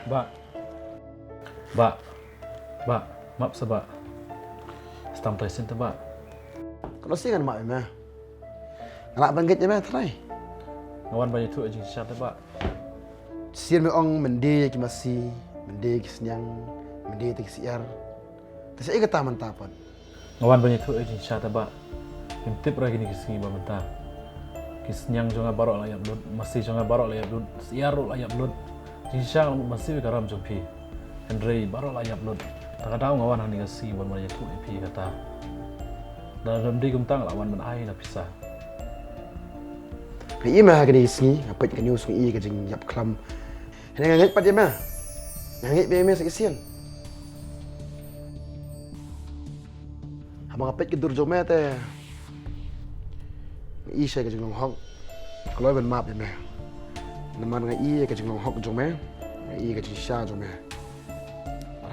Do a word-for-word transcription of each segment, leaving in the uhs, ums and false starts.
Bah. Bah. Bah, map sa bah. Stam tai sin te bah. Kano sien ngan map ïa me? Nga lah ban ngeit ïa me trai. Nga wan ban ïathuh ïa ka jingshisha te bah. Shisien me ong mynde ïa ki masi, mynde ïa ki sniang, mynde ïa ki syiar. Te sa ïa kata mynta pat. Nga wan ban ïathuh ïa ka jingshisha te bah. Ngim tip ruh kine ki sngi ba mynta. Ki sniang jong nga baroh la ïap lut, masi jong nga baroh la ïap lut, syiar ruh la ïap lut. Jingshisha nga la mut ban siew ïa ka ram jong phi. Hynrei baroh la ïap lut. Te ka daw nga wan hangne ka sngi ban wan ïathuh ïa phi kata. Da lada ym dei kumta nga la wan ban ai na pisa. Nga ïohi ma ha kine ki sngi, nga peit ka news nga ïohi ka jingïap khlam. Hynrei nga ngeit pat ïa me. Nga ngeit ïa me sa shisien. Haba nga peit ka dur jong me te nga ïohi sa ka jinglong hok. Kloi ban map ïa me. Namar nga ïohi ka jinglong hok jong me. Nga ïohi ka jingshisha jong me.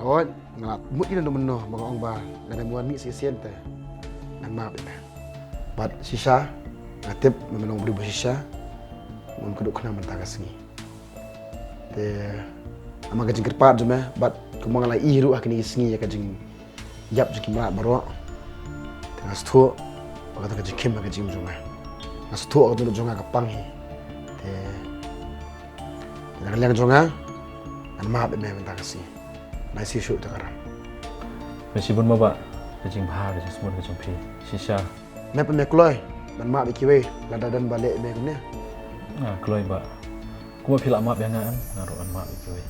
Hooid, nga la mut ïa ngan ong ba lada me wan mih sa shisien te ngan map ïa me. Bad shisha nga tip me long u briew ba shisha. Ngam kdup khnang mynta ka sngi. Te namar ka jingkyrpad jong me bad kumba nga la ïohi ruh ha kine ki sngi ïa ka jingïap jong ki mrad baroh. Te nga sngewthuh ba kata ka jingkhim ha ka jingim jong nga. Nga sngewthuh ba ka dohnud jong nga ka pang hi. Te na ka liang jong nga ngan map ïa me mynta ka sngi. Nai siew shuh ïa ka ram. Shibun mo bah, ka jingbha ka jingsmut ka jong phi. Shisha. Me pat me kloi ban map ïa kiwei lada don ba leh ïa me kumne? Ah, kloi bah. Kumba phi la map ïa nga, nga ruh ngan map ïa kiwei.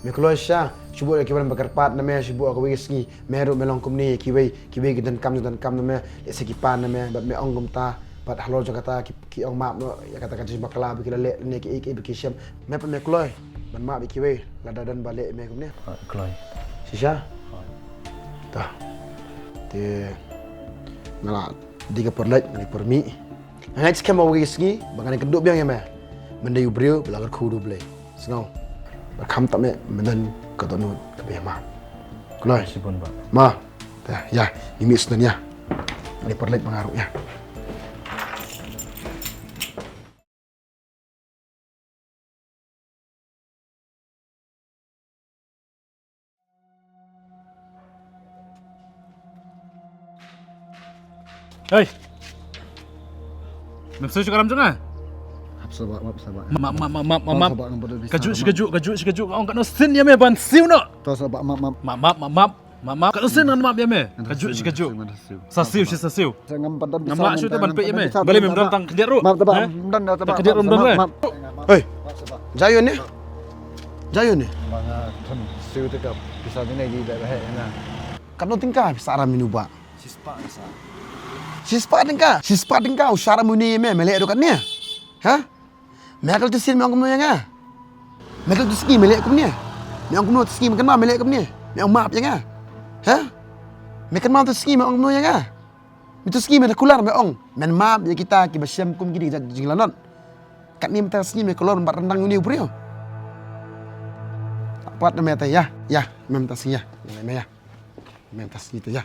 Me kloi shisha, shu buh ïa kiwei ba kyrpad na me, shu buh ha kawei ka sngi me ruh me long kumne ïa kiwei, kiwei ki donkam jingdonkam na me, lehse ki pan na me bad me ong kumta. Bad halor jong kata ki, ki ong map noh ïa kata ka jingbakla ba ki la leh ne kiei kiei ba ki shem. Me pat me kloi ban map ïa kiwei lada don ba leh ïa me kumne? Ah, kloi. Shisha? Ah. Te nga la dei ka por leit, nga dei por mih. Nga ngeit skhem ba kawei ka sngi ba ngan ïakynduh biang ïa me. Men dei u briew ba la kyrkhu da U Blei. Sngew. Bad khamtam eh men don ka dohnud kaba ïa map. Kloi. Shibun bah. Mo. Te ïa, ngi mih sdang ïa. Nga dei por leit ba nga ruh ïa. Hei. Mem siew shuh ka ram jong nga? Hap sa bah, map sa bah. Map, map, map, map, map, map. Sa bah, ngam pat da pisa. Kajuh, kajuh, kajuh, kajuh. Ong katno sien ïa me ban siew noh. To sa bah, map, map. Map, map, map, map. Map, map. Katno sien ngan map ïa me? Kajuh shi kajuh. Sa siew shi sa siew. Ngam lah shuh te ban peit ïa me. Balei mem don tang khyndiat ruh? Tang khyndiat ruh mem don leh. Hei. Jayun ne? Jayun ne? Katno tyngka pisa aram ïa u bah? Shispah tyngka. Shispah tyngka. Shispah tyngka u shah aram une ïa me, me leh ruh katne. Ha? Me klet tu sien me ong kumno ïa nga? Me klet tu sngi me leh kumne? Me ong kumno tu sngi me kynmaw me leh kumne? Me ong map ïa nga. Ha? Me kynmaw tu sngi me ong kumno ïa nga? Me tu sngi me da kular me ong men map ïa kita kiba shem kum kine ki jinglanot. Katne mynta sngi me kloi ban bat ryndang ïa une u briew. Pat na me te ïa, ïa, me mynta sngi ïa. Me ïa. Me mynta sngi te ïa.